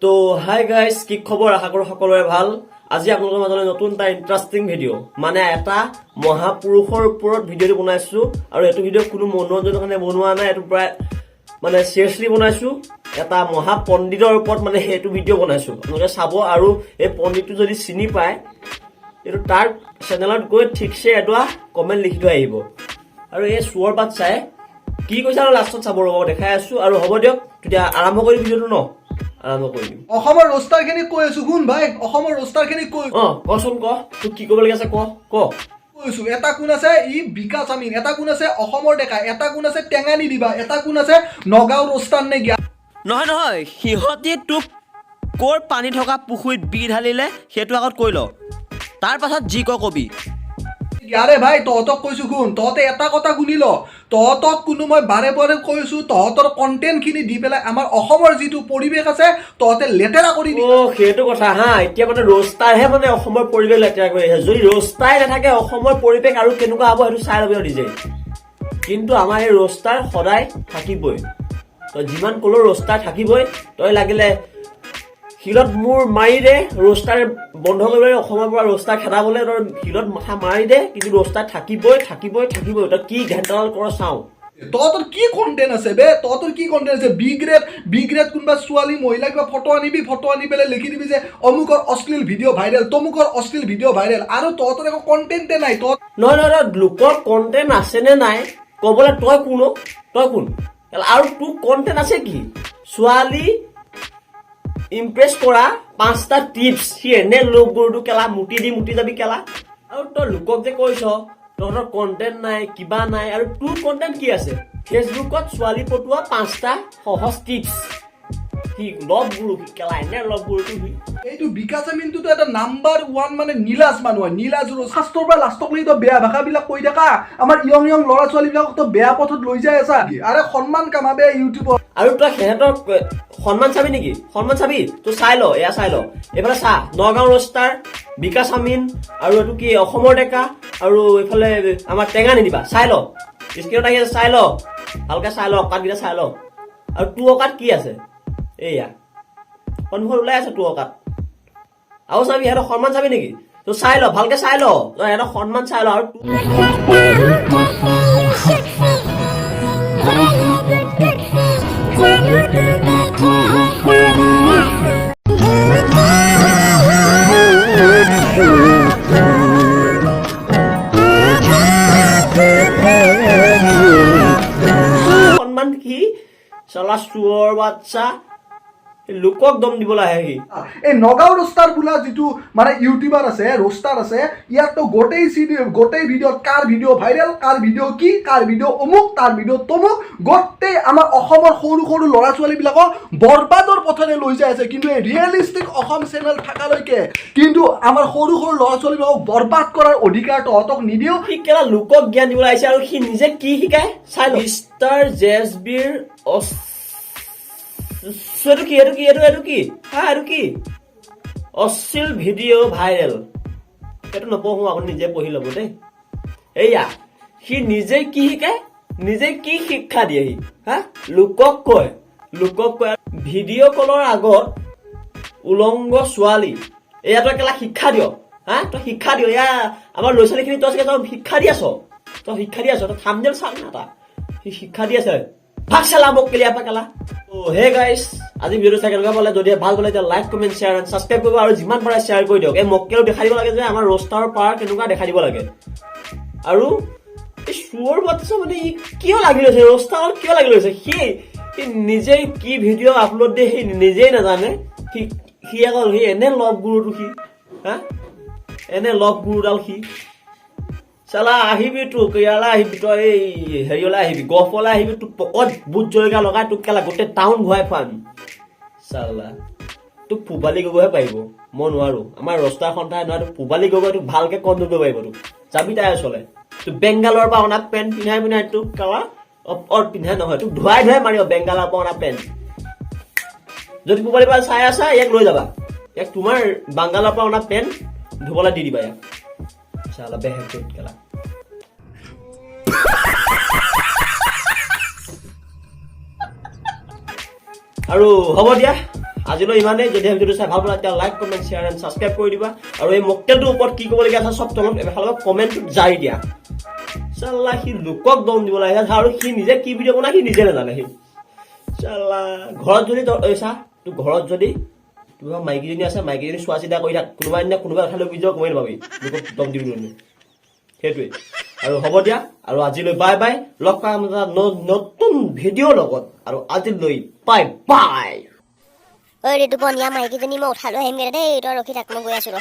তো hi guys, কি খবৰ? আশা কৰোঁ সকলোৰে ভাল। আজি আপোনালোকৰ মাজলৈ নতুন এটা ইণ্টাৰেষ্টিং ভিডিঅ', মানে এটা মহাপুৰুষৰ ওপৰত ভিডিঅ'টো বনাইছো। আৰু এইটো ভিডিঅ' কোনো মনোৰঞ্জনৰ কাৰণে বনোৱা নাই, এইটো প্ৰায় মানে চিৰিয়াছলি বনাইছো। এটা মহাপণ্ডিতৰ ওপৰত মানে সেইটো ভিডিঅ' বনাইছো। আপোনালোকে চাব আৰু এই পণ্ডিতটো যদি চিনি পায়, এইটো তাৰ চেনেলত গৈ ঠিকছে এটা কমেণ্ট লিখি থৈ আহিব। আৰু এই চোৰৰ বাচ্চাই কি কৈছে আৰু লাষ্টত চাব, ৰ'ব, দেখাই আছো। আৰু হ'ব দিয়ক, তেতিয়া আৰম্ভ কৰি ভিডিঅ'টো ন আৰম্ভ কৰি দিম। অসমৰ ৰোষ্টাৰ খিনিক কৈ আছো, শুন ভাই, অসমৰ ৰোষ্টাৰ খিনিক কৈ অ, কচোন, ক, তোক কি ক'বলগীয়া আছে, ক ক। কৈছো। এটা কোন আছে? ই বিকাশ আমিন। এটা কোন আছে? অসমৰ ডেকা। এটা কোন আছে? টেঙানি দিবা। এটা কোন আছে? নগাঁও ৰোষ্টাৰ নে গিয়া। নহয় নহয়, সিহঁতি তোক ক'ৰ পানী থকা পুখুৰীত বি ঢালিলে, সেইটো আগত কৈ ল, তাৰ পাছত যি ক কবি। ইয়াৰে ভাই, তহঁতক কৈছো শুন, তহঁতে এটা কথা শুনি ল। তহঁতক কোনো মই বাৰে বাৰে কৈছো, তহঁতৰ কণ্টেণ্ট খিনি দি পেলাই আমাৰ অসমৰ যিটো পৰিৱেশ আছে, তহঁতে লেতেৰা কৰি দি অ, সেইটো কথা। হা, এতিয়া মানে ৰ'ষ্টাৰহে মানে অসমৰ পৰিৱেশ লেতেৰা কৰি আছে। যদি ৰ'ষ্টাই নাথাকে, অসমৰ পৰিৱেশ আৰু কেনেকুৱা হ'ব, সেইটো চাই ল'বি নিজে। কিন্তু আমাৰ এই ৰ'ষ্টাৰ সদায় থাকিবই। তই যিমান ক'লেও ৰ'ষ্টাৰ থাকিবই। তই লাগিলে শিলত মূৰ মাৰি দে, ৰ'ষ্টাৰ বন্ধ কৰিবলৈ, অসমৰ পৰা ৰ'ষ্টাৰ খেদাবলৈ তই শিলত মাথা মাৰি দে, কিন্তু ৰ'ষ্টাৰ থাকিবই, থাকিবই, থাকিবই। তই কি ঘেণ্টাডাল কৰ চাওঁ। তহঁতৰ কি কণ্টেণ্ট আছে বে? তহঁতৰ কি কণ্টেণ্ট আছে? বি গ্ৰেড, বি গ্ৰেড কোনোবা ছোৱালী, মহিলা কিবা ফটো আনিবি, ফটো আনি পেলাই লিখি দিবি যে অমুকৰ অশ্লীল ভিডিঅ' ভাইৰেল, তমুকৰ অশ্লীল ভিডিঅ' ভাইৰেল। আৰু তহঁতৰ একো কণ্টেণ্টে নাই তহঁত। নহয় নহয় নহয়, লোকৰ কণ্টেণ্ট আছে নে নাই ক'বলৈ তই কোন অ? তই কোন? আৰু তোৰ কণ্টেণ্ট আছে কি? ছোৱালী ইমপ্ৰেছ কৰা পাঁচটা টিপছ। সি এনে লোক গৰুটো কেলা, মুতি দি মুতি যাবি কেলা। আৰু তই লোকক যে কৈছ তহঁতৰ কণ্টেণ্ট নাই, কিবা নাই, আৰু তোৰ কণ্টেণ্ট কি আছে? ফেচবুকত ছোৱালী পটোৱা পাঁচটা সহজ টিপছ। সি লভ গুৰু, সি কেলা, এনে লভ গুৰুটো সি। এইটো বিকাশ আমিনটোতো এটা নাম্বাৰ ওৱান মানে নীলাজ মানুহ হয়, নীলাজ। ফাৰ্ষ্টৰ পৰা লাষ্টক লৈ তই বেয়া ভাষাবিলাক কৈ থাকা, আমাৰ য়ং য়ং ল'ৰা ছোৱালীবিলাকক তই বেয়া পথত লৈ যাই আছা। আৰে সন্মান কামাবে ইউটিউবত। আৰু তই সিহঁতৰ সন্মান চাবি নেকি? সন্মান চাবি? তই চাই ল, এয়া চাই ল, এইফালে চা। নগাঁও ৰষ্টাৰ, বিকাশ আমিন আৰু এইটো কি অসমৰ ডেকা আৰু এইফালে আমাৰ টেঙা নিদিবা। চাই ল, স্ক্ৰীণত আহি আছে, চাই ল, ভালকে চাই ল, অকাতকেইটা চাই ল। আৰু তোৰ অকাত কি আছে? এইয়া সন্মুখত ওলাই আছে তোৰ অকাত। আৰু চাবি, সিহঁতৰ সন্মান চাবি নেকি? তই চাই ল, ভালকে চাই ল, তই সিহঁতৰ সন্মান চাই ল। আৰু সন্মান কি, চলা চোৰৰ বাচ্চা, লোকক দম দিবলৈ আহে সি। এই নগাঁও ৰোষ্টাৰ বোলা যিটো মানে ইউটিউবাৰ আছে, ৰোষ্টাৰ আছে, ইয়াততো গোটেই চিডি, গোটেই ভিডিঅ'ত কাৰ ভিডিঅ' ভাইৰেল, কাৰ ভিডিঅ' কি, কাৰ ভিডিঅ' অমুক, তাৰ ভিডিঅ' তমুক, গোটেই আমাৰ অসমৰ সৰু সৰু ল'ৰা ছোৱালীবিলাকক বৰবাদৰ পথেৰে লৈ যাই আছে। কিন্তু এই ৰিয়েলিষ্টিক অসম চেনেল থকালৈকে কিন্তু আমাৰ সৰু সৰু ল'ৰা ছোৱালীবিলাকক বৰবাদ কৰাৰ অধিকাৰ তহঁতক নিদিওঁ। সি কেলা লোকক জ্ঞান দিবলৈ আহিছে আৰু সি নিজে কি শিকায় চাই ল। মিষ্টাৰ জেছবিৰ, এইটো কি? এইটো কি? এইটো কি? হা, এইটো কি? অশ্লীল ভিডিঅ' ভাইৰেল। সেইটো নপঢ়ো, আপুনি নিজে পঢ়ি ল'ব দেই। এইয়া সি নিজে কি শিকায়, নিজে কি শিক্ষা দিয়ে সি? হা, লোকক কয় ভিডিঅ' কলৰ আগত উলংগ ছোৱালী। এয়া তই কেলা শিক্ষা দিয়? হা, তই শিক্ষা দিয়? এয়া আমাৰ ল'ৰা ছোৱালীখিনি তই চাগে তই শিক্ষা দি আছ, তই শিক্ষা দি আছ। তই থামনেল চাম না এটা, সি শিক্ষা দি আছে। ভাগ চালা মোক কেলিয়া পা কেলা। ত' হে গাইছ, আজি ভিডিঅ'টো চাই কেনেকুৱা পালে? যদি ভাল পালে, তেতিয়া like, comment, share and subscribe কৰিব আৰু যিমান পাৰে শ্বেয়াৰ কৰি দিয়ক। এই মক্কেলো দেখাই দিব লাগে যে আমাৰ ৰ'ষ্টাৰৰ পাৱাৰ কেনেকুৱা, দেখাই দিব লাগে। আৰু এই চোৰৰ বাচ্চা মানে ই কিয় লাগি লৈছে ৰ'ষ্টাৰত? কিয় লাগি লৈছে? সি নিজে কি ভিডিঅ' আপলোড দিয়ে, সি নিজেই নাজানে। সি সি আকৌ সি এনে লভ গুৰুটো সি, হা, এনে লভ গুৰুডাল সি। চালা আহিবি, তোক ইয়ালৈ আহিবি, তই এই হেৰিয়লৈ আহিবি, গহপুৰলৈ আহিবি, তোক পকত বুট জলকীয়া লগাই তোক কেলা গোটেই টাউন ঘূৰাই ফুৰাম। চালা তোক পূবালী গগৈহে পাৰিব, মই নোৱাৰো। আমাৰ ৰস্তা সন্থাই নোৱাৰে। তোক পূবালী গগৈ তোক ভালকে কণ্ট্ৰল কৰিব পাৰিব। তোক যাবি তাইৰ ওচৰলে, তোক বেংগালৰ পৰা অনা পেণ্ট পিন্ধাই পিন্ধাই তোক কেলা, অ পিন্ধাই নহয়, তোক ধুৱাই ধুৱাই মাৰিব বেংগালৰ পৰা অনা পেণ্ট। যদি পূবালী পৰা চাই আছা, ইয়াক লৈ যাবা। ইয়াক তোমাৰ বাংগালৰ পৰা অনা পেণ্ট ধুবলৈ দি দিবা ইয়াক। চালা বেহেন কেলা। আৰু হ'ব দিয়া। আজিলৈ ইমানেই। যদি ভিডিঅ'টো চাই ভাল পালা, তেতিয়া like, comment, share and subscribe কৰি দিবা। আৰু এই মক্কেলটোৰ ওপৰত কি ক'বলগীয়া আছে, চব তলত এফালৰ কমেণ্টটোত জাৰি দিয়া। চাল্লা, সি লোকক দম দিব লাগে আৰু সি নিজে কি ভিডিঅ' বনাই সি নিজে নাজানে। সি চাল্লা ঘৰত যদি তই, ঐ চা, তোৰ ঘৰত যদি তোমাৰ মাইকীজনী আছে, মাইকীজনী চোৱা চিতা কৰি থাক। কোনোবা এদিনা কোনোবা এঠাইলৈ গুচি যাব, গমেই নাপাবি লোকক দম দিবলৈ। সেইটোৱে আৰু, হ'ব দিয়া। আৰু আজিলৈ বাই বাই। লগ পাম এটা নতুন ভিডিঅ'ৰ লগত। আৰু আজিলৈ বাই বাই। ঐ ঋতুপন, ইয়াৰ মাইকীজনী মই উঠাই লৈ আহিমগৈ দেই। তই ৰখি থাক, মই গৈ আছো ৰ।